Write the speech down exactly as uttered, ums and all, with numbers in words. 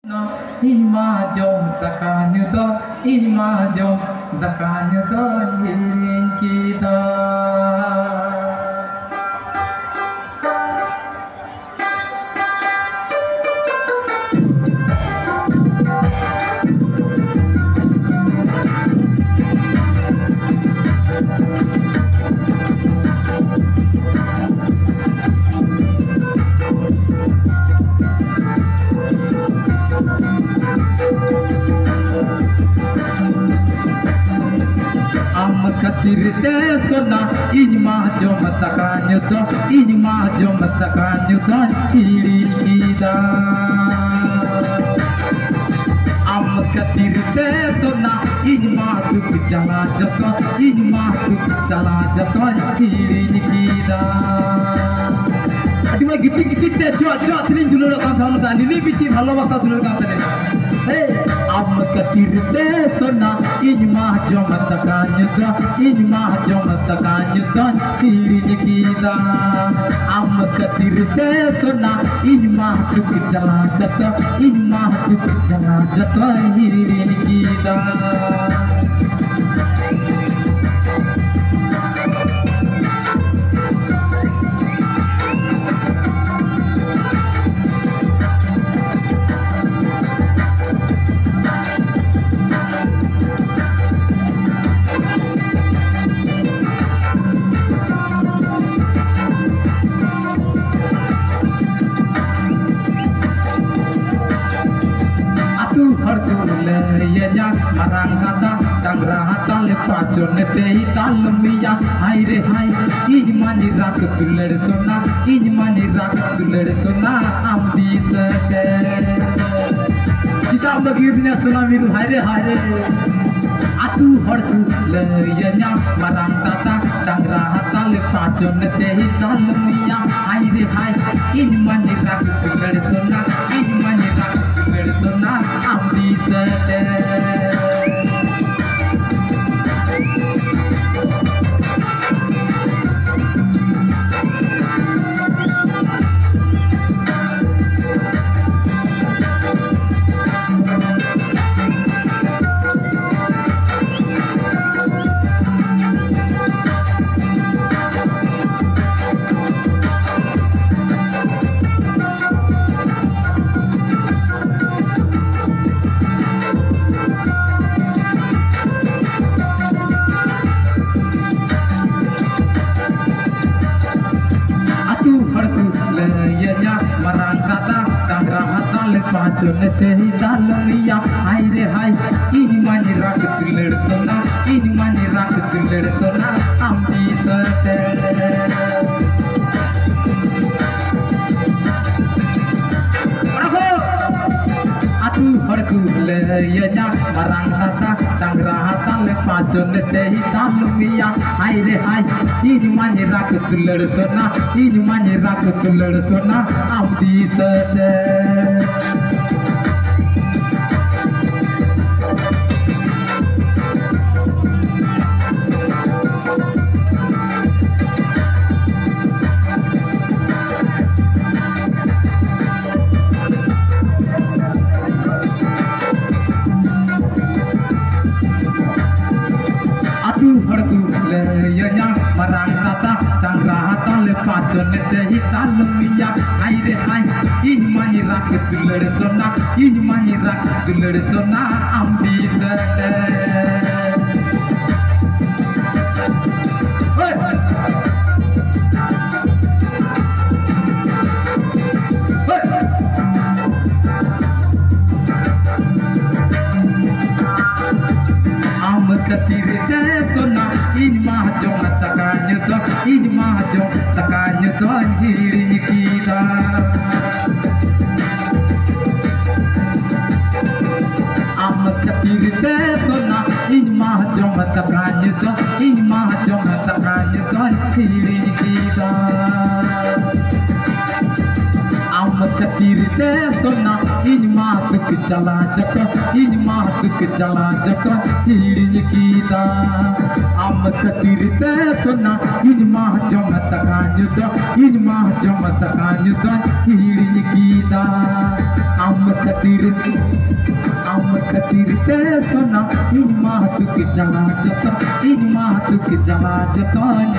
ᱤᱧ ᱢᱟ ᱡᱚᱢ ᱫᱟᱠᱟ ᱧᱩ ᱫᱚ, ᱤᱧ ᱢᱟ ᱡᱚᱢ ᱫᱟᱠᱟ ᱧᱩ ᱫᱚᱧ ᱦᱤᱲᱤᱧ ᱠᱮᱫᱟ᱾ ᱟᱢ ᱠᱷᱟᱹᱛᱤᱨ ᱛᱮ ᱥᱚᱱᱟ, ᱤᱧ ᱢᱟ ᱡᱚᱢ ᱫᱟᱠᱟ ᱧᱩ ᱫᱚ, ᱤᱧ ᱢᱟ ᱡᱚᱢ ᱫᱟᱠᱟ ᱧᱩ ᱫᱚᱧ ᱦᱤᱲᱤᱧ ᱠᱮᱫᱟ᱾ ᱟᱢ ᱠᱷᱟᱹᱛᱤᱨ ᱛᱮ ᱥᱚᱱᱟ, ᱤᱧ ᱢᱟ ᱫᱩᱠ ᱡᱟᱞᱟ ᱡᱚᱛᱚ, ᱤᱧ ᱢᱟ ᱫᱩᱠ ᱡᱟᱞᱟ ᱡᱚᱛᱚᱧ ᱦᱤᱲᱤᱧ ᱠᱮᱫᱟ᱾ ᱟᱹᱰᱤ ᱢᱚᱡᱽ ᱜᱤᱛᱤᱡ ᱜᱤᱛᱤᱡ ᱛᱮ ᱪᱚᱜ ᱪᱚᱜ ᱛᱮᱞᱤᱧ ᱫᱩᱞᱟᱹᱲᱚᱜ ᱠᱟᱱ ᱛᱟᱦᱮᱸ, ᱚᱱᱠᱟ ᱞᱤᱞᱤ ᱵᱤᱪᱤ ᱵᱷᱟᱞᱚᱵᱟᱥᱟ ᱫᱩᱞᱟᱹᱲ ᱠᱟᱱ ᱛᱟᱹᱞᱤᱧᱟ᱾ ᱦᱮ, ᱟᱢ ᱠᱷᱟᱹᱛᱤᱨ ᱛᱮ ᱥᱚᱱᱟ, ᱤᱧ ᱢᱟ ᱡᱚᱢ ᱫᱟᱠᱟ ᱧᱩ ᱫᱚ, ᱤᱧ ᱢᱟ ᱡᱚᱢ ᱫᱟᱠᱟ ᱧᱩ ᱫᱚᱧ ᱦᱤᱲᱤᱧ ᱠᱮᱫᱟ᱾ ᱟᱢ ᱠᱷᱟᱹᱛᱤᱨ ᱛᱮ ᱥᱚᱱᱟ, ᱤᱧ ᱢᱟ ᱫᱩᱠ ᱡᱟᱞᱟ ᱡᱚᱛᱚ, ᱤᱧ ᱢᱟ ᱫᱩᱠ ᱡᱟᱞᱟ ᱡᱚᱛᱚᱧ ᱦᱤᱲᱤᱧ ᱠᱮᱫᱟ᱾ ᱟᱹᱛᱩ ᱦᱚᱲ ᱠᱚ ᱞᱟᱹᱭᱟᱹᱧᱟ, ᱢᱟᱨᱟᱝ ᱫᱟᱫᱟ ᱰᱟᱝᱨᱟ ᱛᱟᱞᱮ ᱯᱟᱪᱚᱱ ᱛᱮᱭ ᱛᱟᱞᱢᱤᱭᱟ᱾ ᱦᱟᱭ ᱨᱮ ᱦᱟᱭ, ᱤᱧ ᱢᱟᱹᱱᱤ ᱨᱟᱜᱽ ᱫᱩᱞᱟᱹᱲ ᱥᱚᱱᱟ, ᱤᱧ ᱢᱟᱹᱱᱤ ᱨᱟᱜᱽ ᱫᱩᱞᱟᱹᱲ ᱥᱚᱱᱟ, ᱟᱢ ᱫᱤᱥᱟᱹ ᱛᱮ᱾ ᱪᱮᱫᱟᱜ ᱵᱟᱹᱜᱤ ᱟᱹᱫᱤᱧᱟ ᱥᱚᱱᱟ ᱢᱤᱨᱩ, ᱦᱟᱭ ᱨᱮ ᱦᱟᱭ ᱨᱮ᱾ ᱟᱹᱛᱩ ᱦᱚᱲ ᱠᱚ ᱞᱟᱹᱭᱟᱹᱧᱟ, ᱢᱟᱨᱟᱝ ᱫᱟᱫᱟ ᱰᱟᱝᱨᱟ ᱛᱟᱞᱮ ᱯᱟᱪᱚᱱ ᱛᱮᱭ ᱛᱟᱞᱢᱤᱭᱟ᱾ ᱦᱟᱭ ᱨᱮ ᱦᱟᱭ, ᱤᱧ ᱢᱟᱹᱱᱤ ᱨᱟᱜᱽ ᱫᱩᱞᱟᱹᱲ ᱥᱚᱱᱟ, ᱤᱧ ᱢᱟᱹᱱᱤ ᱨᱟᱜᱽ ᱫᱩᱞᱟᱹᱲ ᱥᱚᱱᱟ, ᱟᱢ ᱫᱤᱥᱟᱹ ᱛᱮ᱾ ᱛᱮᱦᱮᱧ ᱫᱟᱞᱚᱢᱤᱭᱟ, ᱦᱟᱭ ᱨᱮ ᱦᱟᱭ, ᱤᱧ ᱢᱟᱧ ᱨᱟᱜᱽ ᱫᱩᱞᱟᱹᱲ ᱥᱚᱱᱟ, ᱤᱧ ᱢᱟᱧ ᱨᱟᱜᱽ ᱫᱩᱞᱟᱹᱲ ᱥᱚᱱᱟ, ᱟᱢ ᱫᱤᱥᱟᱹ ᱛᱮ᱾ ᱟᱹᱛᱩ ᱦᱚᱲ ᱠᱚ ᱞᱟᱹᱭᱟᱹᱧᱟ, ᱢᱟᱨᱟᱝ ᱫᱟᱫᱟ, ᱰᱟᱝᱨᱟ ᱦᱟᱛᱟᱝ ᱞᱮ ᱯᱟᱸᱪᱚᱱ ᱛᱮ ᱫᱟᱞᱚᱢᱤᱭᱟ, ᱦᱟᱭ ᱨᱮ ᱦᱟᱭ, ᱤᱧ ᱢᱟᱧ ᱨᱟᱜᱽ ᱫᱩᱞᱟᱹᱲ ᱥᱚᱱᱟ, ᱤᱧ ᱢᱟᱧ ᱨᱟᱜᱽ ᱫᱩᱞᱟᱹᱲ ᱥᱚᱱᱟ, ᱟᱢ ᱫᱤᱥᱟᱹ ᱛᱮ᱾ ᱟᱹᱛᱩ ᱦᱚᱲ ᱠᱚ ᱞᱟᱹᱭᱟᱹᱧᱟ, ᱢᱟᱨᱟᱝ ᱫᱟᱫᱟ, ᱰᱟᱝᱨᱟ ᱦᱟᱛᱟᱝ ᱞᱮ ᱯᱟᱸᱪᱚᱱ ᱛᱮ ᱫᱟᱞᱚᱢᱤᱭᱟ, ᱦᱟᱭ ᱨᱮ ᱦᱟᱭ, ᱤᱧ ᱢᱟᱧ ᱨᱟᱜᱽ ᱫᱩᱞᱟᱹᱲ ᱥᱚᱱᱟ, ᱤᱧ ᱢᱟᱧ ᱨᱟᱜᱽ ᱫᱩᱞᱟᱹᱲ ᱥᱚᱱᱟ, ᱟᱢ ᱫᱤᱥᱟᱹ ᱛᱮ᱾ ᱦᱳᱭ! ᱦᱳᱭ! ᱟᱢ ᱠᱷᱟᱹᱛᱤᱨ ᱛᱮ ᱥᱚᱱᱟ, ᱤᱧ ᱢᱟ ᱡᱚᱢ ᱫᱟᱠᱟ ᱧᱩ ᱫᱚ, ᱤᱧ ᱢᱟ ᱡᱚᱢ ᱫᱟᱠᱟ ᱧᱩ ᱫᱚᱧ ᱦᱤᱲᱤᱧ ᱠᱮᱫᱟ᱾ ᱟᱢ ᱠᱷᱟᱹᱛᱤᱨ ᱛᱮ ᱥᱚᱱᱟ, ᱤᱧ ᱢᱟ ᱡᱚᱢ ᱫᱟᱠᱟ ᱧᱩ ᱫᱚ, ᱤᱧ ᱢᱟ ᱡᱚᱢ ᱫᱟᱠᱟ ᱧᱩ ᱫᱚᱧ ᱦᱤᱲᱤᱧ ᱠᱮᱫᱟ᱾ ᱟᱢ ᱠᱷᱟᱹᱛᱤᱨ ᱛᱮ ᱥᱚᱱᱟ, ᱤᱧ ᱢᱟ ᱫᱩᱠ ᱡᱟᱞᱟ ᱡᱚᱛᱚ, ᱤᱧ ᱢᱟ ᱫᱩᱠ ᱡᱟᱞᱟ ᱡᱚᱛᱚᱧ ᱦᱤᱲᱤᱧ ᱠᱮᱫᱟ᱾ ᱟᱢ ᱠᱷᱟᱹᱛᱤᱨ ᱛᱮ ᱥᱚᱱᱟ, ᱤᱧ ᱢᱟ ᱡᱚᱢ ᱫᱟᱠᱟ ᱧᱩ ᱫᱚ, ᱤᱧ ᱢᱟ ᱡᱚᱢ ᱫᱟᱠᱟ ᱧᱩ ᱫᱚᱧ ᱦᱤᱲᱤᱧ ᱠᱮᱫᱟ᱾ ᱟᱢ ᱠᱷᱟᱹᱛᱤᱨ, ᱟᱢ ᱠᱷᱟᱹᱛᱤᱨ ᱛᱮ ᱥᱚᱱᱟ, ᱤᱧ ᱢᱟ ᱫᱩᱠ ᱡᱟᱞᱟ ᱡᱚᱛᱚ, ᱤᱧ ᱢᱟ ᱫᱩᱠ ᱡᱟᱞᱟ ᱡᱚᱛᱚᱧ